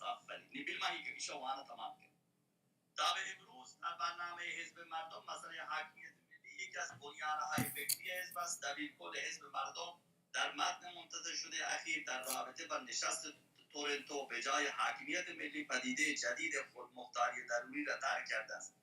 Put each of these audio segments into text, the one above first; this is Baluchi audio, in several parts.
آفرین. نی بل ما یک ایشا وانه تمام کنیں. تا به امروز در برنامهٔ حزب مردم مسئلهٔ حاکمیت ملی یکی از بنیان‌های فکری حزب است. دبیر کل حزب مردم در متن منتشر شده اخیر در رابطه با نشست تورنتو به جای حاکمیت ملی پدیدهٔ جدید خودمختاری ضروری را طرح کرده است.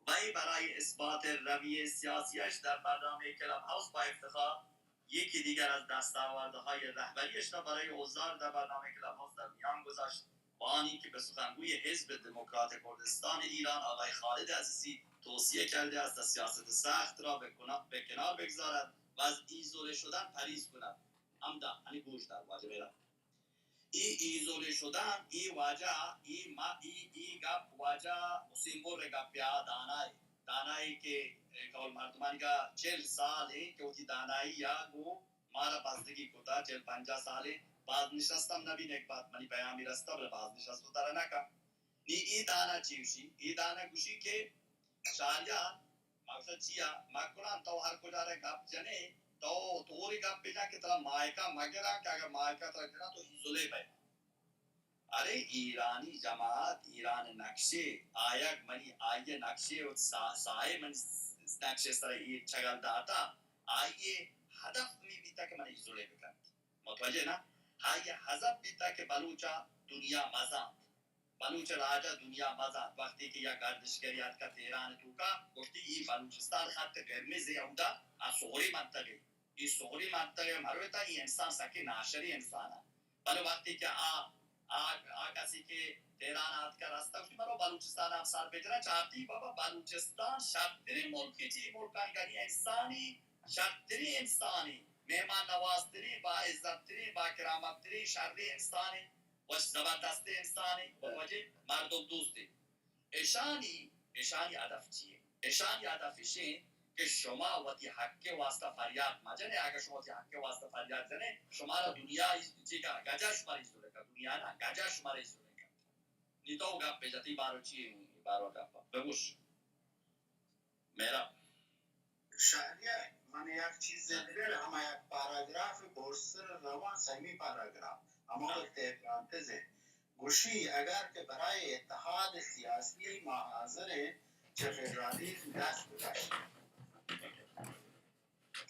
وی برای اثبات رویهٔ سیاسیش در برنامهٔ کلاب هاوس با افتخار یکی دیگر از دستاوردهای رهبریش را برای حضار در برنامهٔ کلاب هاوس در میان گذاشت، با آنی که به سخنگوی حزب دموکرات کردستان ایران آقای خالد عزیزی توصیه کرده است تا سیاست سخت را به کنا-، به کنار بگذارد و از ایزوله شدن پرهیز کند. همدا، یعنی گوش دار، واجه بیرا. ای ایزوله شدن، ای واجہ، ای ما، ای، ای گپ واجہ حسین بر گپے، آ دانائے، دانائے کہ کئول مردمانی گا چل سال ایں کہ وتی دانائی ءَ گوں مارا بزگی کتا، چل پنجاہ سال ایں، بازنشست ہم نہ بی، نگبات منی پیامی رستہ، بلے بازنشست وتارا نہ کن. نی ای دانا چی گوشی؟ ای دانا گوشی کہ شہریار، ما گوشاں چیا؟ ما گڑا تو ہر کجا را گپ جنے، تو طوری گپ بجن کہ ترا مائکا مگراں، کہ اگر مائکا ترا گراں تو ایزولے بئے. ارے ایرانی جماعت، ایران نقشے، آیگ منی آئی نقشے و سا-، ساہے منی نقشے سر ای چگل داتا، آئی ہدف ہمی بیتا کہ من ایزولے بکنت. متوجہ نا؟ آئی ہدف بیتا کہ بلوچا دنیا مزانت. بلوچ راج ءَ دنیا مزانت. وقتی کہ یک گردشگرے اتکا تہران ءِ توکا گوشتی، ای بلوچستان خط قرمز ءِ، اودا آ سہری منطقہ ءِ. ای سہری منطقہ ءَ مروتا، ای انسان سکیں ناشریں انسان ءَ. بلے وقتی کہ آ، آ، آ کسی کہ تہران ءَ اتکا رستا گوشتی، مرو بلوچستان ءَ ہم سر بجنا چارتی، بابا بلوچستان شرتریں ملکے چہ ملکانی گنی انسانی، شرتریں انسانی، مہمان نوازتریں، با عزت تریں، با کرامت تریں، شریں انسانی. وش زبردستیں انسانے، وجہ مردم دوستے. اشانی، اشانی ہدف چیے؟ اشانی ہدف اشیں کہ شما وتی حق ءِ واسطہ فریاد مجنے. اگر شما وتی حق ءِ واسطہ فریاد جنے، شمارا دنیا چی کا گجا شمارا ایزولے کا، دنیا نا گجا شمارا ایزولے کا. نی تو گپ بجتی بارو چیے، بارو گپ بگوش. مہراب. شہریار، من یک چیزے دگر، ہما یک پاراگراف برزتر روان، سیمی پاراگراف، ہما وقت پرانتز ءَ گوشی، اگر کہ برای اتحاد سیاسی ما حاضر ایں چہ فدرالیزم دست بکشیں.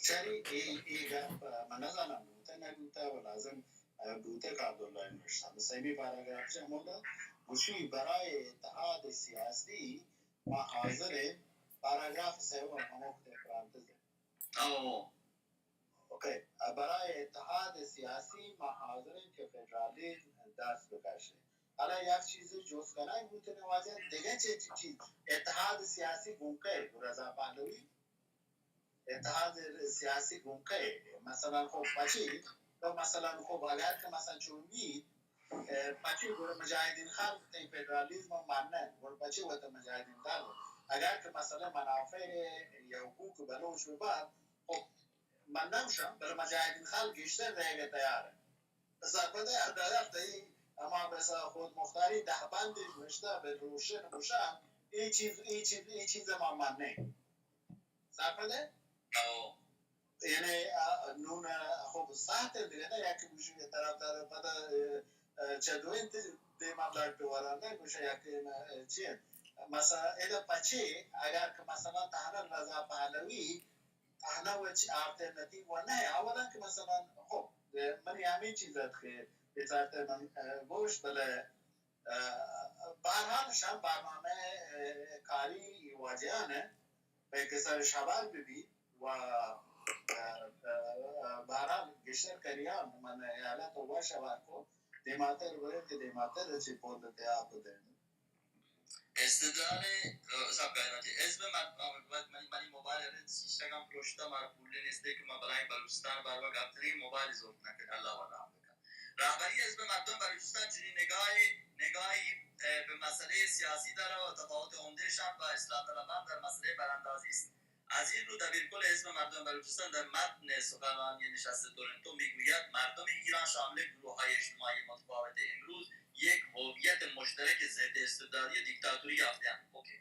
چری اے، اے گپ من نزاناں بوتہ نہ بوتہ و لازم بوتہ کہ عبداللہ نوشتہ. سیمی پاراگراف چہ ہمودا گوشی، برای اتحاد سیاسی ما حاضر ایں. پاراگراف سیوم ہموقت پرانتز ءَ. او. اوکے. برای اتحاد سیاسی ما حاضر ایں کہ فدرالیزم دست بکشیں. حالا یک چیزے جست کنگ بوتنے واجہ، دگہ چے چیز؟ اتحاد سیاسی گوں کئے؟ گوں رضا پہلوی؟ اتحاد سیاسی گوں کئے؟ مثلاً خب پچی، تو مثلاً خب اگر کہ مثلاً چون بیت، اه، پچی گڑا مجاہدین خلق تئی فدرالیزم ءَ منن، گڑا پچی وت مجاہدین خلق؟ اگر کہ مثلاً منافع یا حقوق بلوچ ببات، خب من نگوشاں، بلے مجاہدین خلق گیشتر دئیگ ءَ تیار انت. سرپد ئے؟ اگر تئی ہما بسا خود مختاری دہ بندے نوشتہ بہ روشن گوشاں، اے چیز، اے چیز، اے چیز ما منیں. سرپد ئے؟ او. یعنی، آ، نون، آ، خب ساعت دگہ نہ، یک گوشی طرف دار پدا، آ، آ، چہ دوئیں دی-، دیما لٹ ورنہ، گوشی یک، آ، چی انت؟ مثلاً، ادا پچے، اگر کہ مثلاً تہنا رضا پہلوی، تہنا و چی آلترناتیو و نہ، اولاً کہ مثلاً، خب، منی ہمیں چیز ات کہ بچارتے من، آ، گوش، بلے اه، بہرحال شاں برنامہ، اه، کاری واجہان ءَ پہ کسر شبار بہ بی و، اه، اه، بہرحال گیشتر کریان من حیالت و شبار کو دیماتر برے کہ دیماتر چی پول تے آپ دے. استدلال، اه، صاحب کائناتی حزب مردم، منی، منی موبائل ءَ شیشہ گم پروشتا، مارا پول نیست کہ ما بلائیں بلوچستان باروا گپ کنیں، موبائل زورت نہ کہ اللہ والا. رہبری حزب مردم بلوچستان چنین نگاہے، نگاہی، اه، به مسئلهٔ سیاسی دارد و تفاوت عمده‌شان با اصلاح‌طلبان در مسئلهٔ براندازی است. از این رو دبیرکل حزب مردم بلوچستان در متن سخنرانی نشست تورنتو می‌گوید مردم ایران شامل گروه‌های اجتماعی متفاوت امروز یک هویت مشترک ضد استبدادی و دیکتاتوری یافته‌اند. اوکی.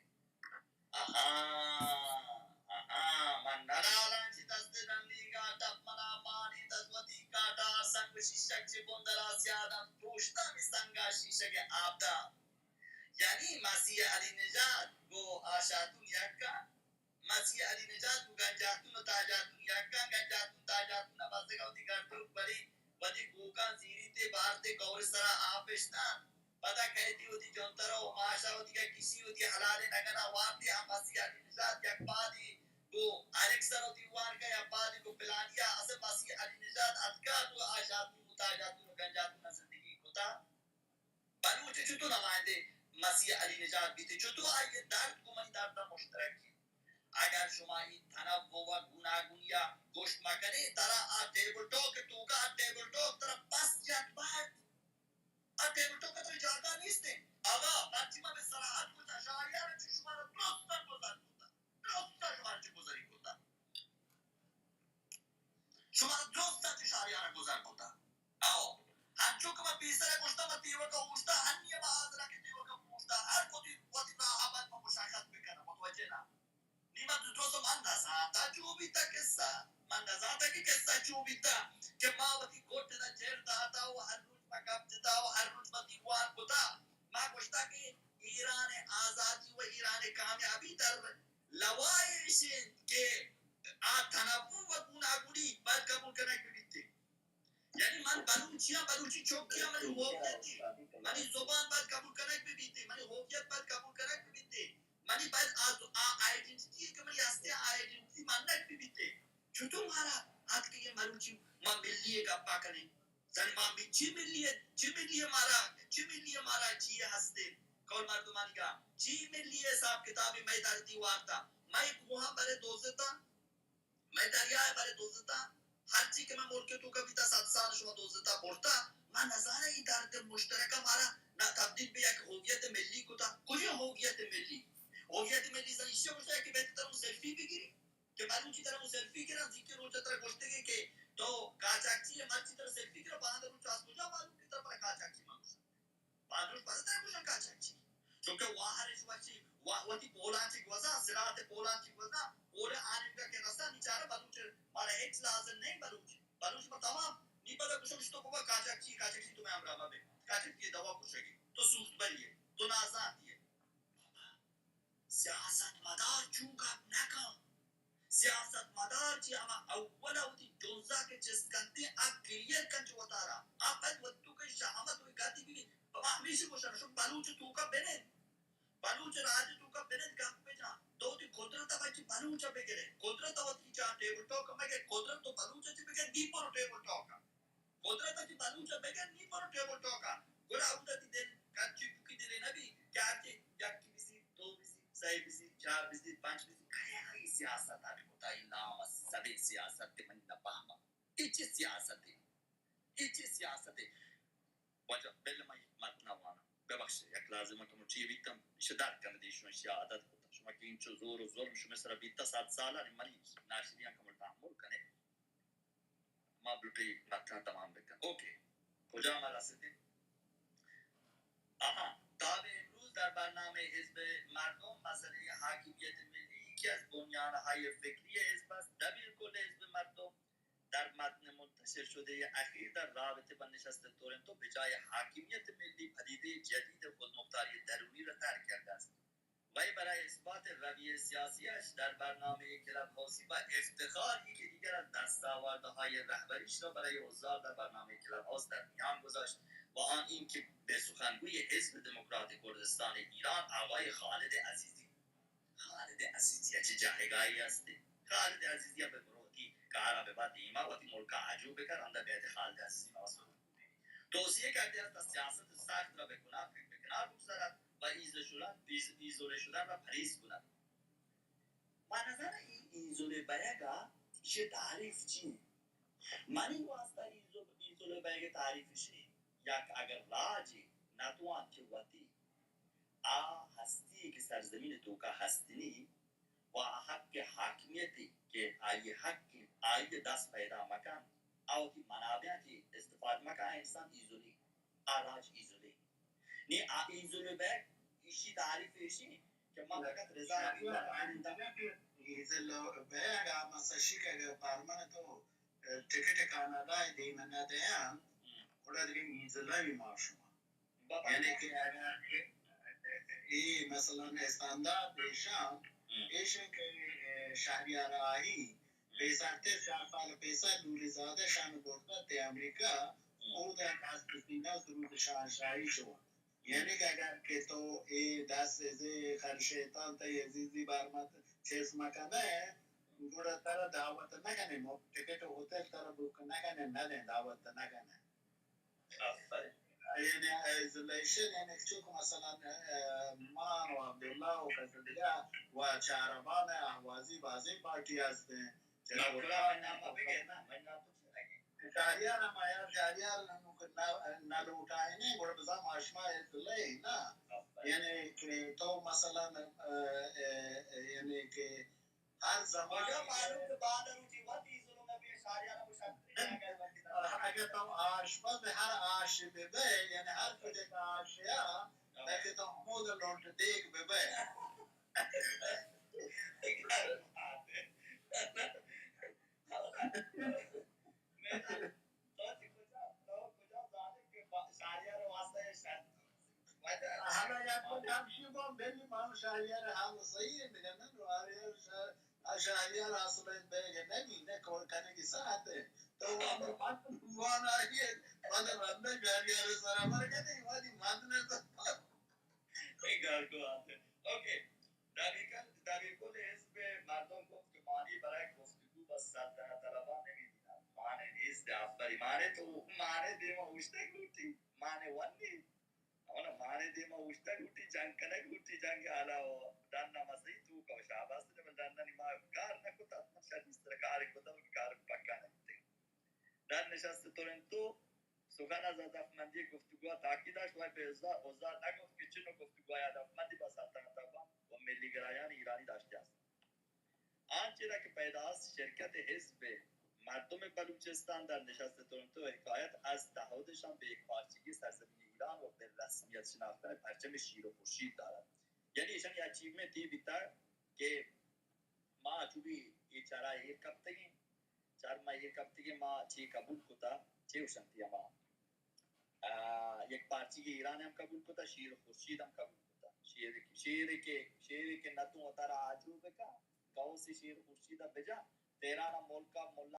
آہا، آہا، من نرالان چی دست ڈنی گاٹا منا مانی دست وتی کاٹا سنگ شیشک چی بندرا سیادن تو پشتا ہمے سنگا شیشگ ء آپ دا۔ یعنی مسیح علی نژاد گو آ شاتون یکا، مسیح علی نژاد گو گنجاتون و تاجاتون یکا، گنجاتون تاجاتون ء بزگا وتی گردوک بری، وتی گوکاں زیریتے بارتے کور سرا آپ اشتان۔ پدا کئیتی وتی جنترا و ماشا وتی گا کشی وتی حلال نگنا وارتی ہم مسیح علی نژاد یک پادی گو الیکسر وتی وارگا یا پادی گو پلانیا اسے مسیح علی نژاد اتکا تو آ شاتون و تاجاتون و گنجاتون زندگی کتا۔ بلوچ چتو نمائندے مسیح علی نژاد بیتے، چتو آئی درد گو منی درد مشترکی۔ اگر شما این تنوع و گوناگونیا گوشت مکنے، ترا آ ٹیبل ٹاک توکا آ ٹیبل ٹاک ترا پس جت بعد۔ آ ٹیبل ٹاک ترا جاگہ نیست۔ آغا، مرچی ما بہ سراحت کتا، شاریار چہ شما را درست گزر کتا۔ درست شما چہ گزری کتا۔ شما درست چہ شاریار گزر کتا۔ او، ہنچو کہ ما پیسر گوشتا، ما تیوکا اوشتا، ہنی ما حاضر کہ تیوکا اوشتا، ہر کدی وتی راہ بند ما مشخص بکنم، متوجہ نا؟ نی من تو تو من نزانتا چو بیتا قصہ، من نزانتا کہ قصہ چو بیتا، کہ ما وتی گٹ دا چیر داتا و ہر روچ ما گپ جتا و ہر روچ ما دیوان کتا۔ ما گوشتا کہ ایران آزادی و ایران کامیابی در لوائے اش انت کہ آ تنوع و گوناگونی باید قبول کنگ بہ بیت۔ یعنی من بلوچی آں، بلوچی چوکی آں، منی ہویت، منی زبان باید قبول کنگ بہ بیت، منی ہویت باید قبول کنگ بہ بیت، منی باید آ، آ آئیڈنٹیٹی کہ منی ہستی آ آئیڈنٹیٹی منگ بہ بیت۔ چطور مارا اتک کہ بلوچی ما ملی گپا کنیں؟ زن ما می-، چی ملی، چی ملی مارا، چی ملی مارا چی ہستے؟ کول مردمانی گا، چی ملی حساب کتابی مئے دردی وارتا، مئے کوہاں برے دوزتا، مئے دریائے برے دوزتا، ہرچی کہ مئے ملک توکا بیتا، صد سال شما دوزتا برتا، ما نزانہ ای درد مشترکہ مارا نہ تبدیل بہ یک ہویت ملی کتا۔ کجا ہویت ملی؟ ہویت ملی زن ایشی گوشتا کہ بیت ترا سیلفی بگیری، کہ بلوچی ترا سیلفی گرن، زیکی روچ ترا گوشتگی کہ تو قاچاقچی ہے، مرچی ترا سیلفی گرن، باند روچ از کجا معلوم کہ ترا پر قاچاقچی من گوشن؟ باند روچ پس ترا گوشن قاچاقچی۔ چونکہ واہر اش وشی، وا-، وتی پولان چی گوزا، سرات پولان چی گوزا، پول آنگا کہ رسا، نی چارہ بلوچ، مارا ہچ لازم نہیں بلوچ۔ بلوچ ما تمام، نی پدا گوشم شتو بابا قاچاقچی، قاچاقچی تو میں ہمراہ مبے۔ قاچاقچی دوا کشگی، تو سوخت بری ہے، تو نازانتی ہے۔ سیاستمدار چو گپ نہ کن۔ سیاستمدار چہ ہما اول ء وتی جنزا کہ چست کنت، آ کلیئر کن چہ وتارا۔ آ پد وت تو کہ شہامت و گاتی بگی، پہ ما ہمیشی گوشن، شو بلوچ توکا بنند۔ بلوچ راج توکا بنند گپ بجان۔ تو وتی قدرت ء بچی بلوچ ء بگرے۔ قدرت ء وتی جان ٹیبل ٹاک ء مگے، قدرت تو بلوچ ء چہ بگر، نی برو ٹیبل ٹاک ء۔ قدرت ء چہ بلوچ ء بگر، نی برو ٹیبل ٹاک ء۔ گڑا اودا تی دل کچی پکی دلے نہ بی کہ آ کہ یکی بزی، دو بزی، سئے بزی، چار بزی، پنچ بزی۔ کئے آئی سیاست ء بکتا؟ اے نام سبے سیاست کہ من نہ پہما۔ اے چے سیاستے؟ اے چے سیاستے؟ واجہ بل من متن واناں۔ ببخش، یک لازم کمو چی بیتم، ایش درد کن دیشون ایشی عادت کتا۔ شما کہ اینچو زور و ظلم شما سر بیتا صد سالانی، منی ناشریاں کمو تحمل کنے۔ ما بلوٹی متن تمام بکن۔ اوکے۔ کجا ما رسیدیم؟ آہاں، تا به امروز در برنامهٔ حزب مردم مسئلهٔ حاکمیت ملی، یکی از بنیان‌های فکری حزب است، دبیر کل حزب مردم در متن منتشر شدهٔ اخیر در رابطه با نشست تورنتو به جای حاکمیت ملی، پدیدهٔ جدید خودمختاری درونی را طرح کرده است. وی برای اثبات رویهٔ سیاسی‌اش در برنامهٔ کلاب هاوسی با افتخار یکی دیگر از دستاوردهای رهبریش را برای حضار در برنامهٔ کلاب هاوس در میان گذاشت و آن این که به سخنگوی حزب دموکرات کردستان ایران آقای خالد عزیزی، خالد عزیزی چه جایگاهی است؟ خالد عزیزی به مروتی کارا به بعد دیما وتی ملک آجو بکر، اندر بیت خالد عزیزی نوازه توصیه کرده است تا سیاست سخت را به کنار، به کنار بگذارد و ایزوله شدن، ایز-، ایزوله شدن را پرهیز کند. من نظر این ایزوله بیگ ء چه تعریف چی؟ منی واسطہ ایزو-، ایزوله بیگ تعریف چی؟ یک اگر راجی نتوان که وتی آ ہستی کہ سرزمین توکا ہستنی و آ حق حاکمیتی کہ آئی حق، آئی دست پیدا مکن، آ وتی منابع چی استفاد مکن، انسان ایزولی، آ راج ایزولی۔ نی آ ایزولی بیگ ایشی تعریف ایشی کہ ما فقط رضا ایزولی بیگ آ مسشی کہ اگر پارمن تو ٹکٹ کاناڈا ء دیم نہ دیاں، گڑا دگہ ایزلہ بھی ما شما۔ یعنی کہ اگر کہ اے مثلاً استاندارد ایشان، ہم۔ ایشان کہ، اے، شہریار آہی، ہم۔ پیسرتر چار سال پیسر نوری زادہ شان برتا تے امریکہ، ہم۔ او در دست سینہ سرود شاہنشاہی شوا۔ یعنی کہ اگر کہ تو اے دست ازے خر شیطان تئی عزیزی بارمت چیز مکنہ، گڑا ترا دعوت نکنہ، مو ٹکٹ ہوتل ترا بک نکنہ، ندیں، دعوت نکنہ۔ آفرین۔ یعنی ایزولیشن، یعنی چونکہ مثلاً، اه، من و عبداللہ و کس دیگہ و چاربان احوازی بازیں پارٹی ہستیں۔ چلو، من نام بگے نا، من نام تو شہریار ہم آیا، شہریار ہم نہ، نہ لوٹائنے، گڑا بزاں ما شما ایزولہ نا۔ آفرین۔ یعنی کہ تو مثلاً، اه، اه، یعنی کہ ہر زمان کجا معلوم کہ بعد روچی وتی ظلم نبی شاریان کو شرطی اگر تو آشپز ہر آش بہ بئے، یعنی ہر کجا کہ آشیا، تاکہ تو ہمود لوٹ دیگ بہ بئے۔ تو چی کجا، تو کجا زانے کہ با-، شاریان واسطہ یہ شرط۔ حالا یک کمشی با بلی مانو شاریان حال صحیح ہے، میگن نو آریان شاریان اصل بیگ نبی، نہ کول کنگی ساعت ہے۔ تو ہم بات وانا یہ، مطلب ہم نے شاریان سارا مر گئے، وادی مند نے تو۔ اے گال کو آتے۔ اوکے۔ در کل، در کل حزب مردم گفت کہ مانی برای گفتگو با سلطنت طلبان نمی‌بینم. مانع نیست، آفرین. مانع تو، مانع دیما اوشتگ لوٹی. مانع ونی. اونا مانع دیما اوشتگ لوٹی، جنگ کنگ لوٹی، جنگ حالا و ڈن مسئی تو کا شاباس نے، بل ڈن نی ما کار نہ کتا، من شر مستر کار کتا، کار پکا نہ کتے. در نشست تورنتو سخن از هدفمندی گفتگوها تاکید داشت و به هزار، هزار نگفت که چه نوع گفتگوهای هدفمندی با سلطنت افغان و ملی‌گرایان ایرانی داشته است. آنچه را که پیدا است، شرکت حزب مردم بلوچستان در نشست تورنتو حکایت از تعهدشان به یکپارچگی سرزمین ایران و به رسمیت شناختن پرچم شیر و خورشید دارد. یعنی ایشانی اچیومنٹ ای بیتا کہ ما چوبی ای چرا ایر کپتگیں، چار ماہ ایر کپتگیں، ما چی قبول کتا، چی اوشنتی ہما، آ، یک پارچگی ایران ہم قبول کتا، شیر خورشید ہم قبول کتا. شیر، شیر کے، شیر کے نہ تو وتارا آجو بکا، گاؤ سے شیر خورشید بجا، تیرا ملکا ملا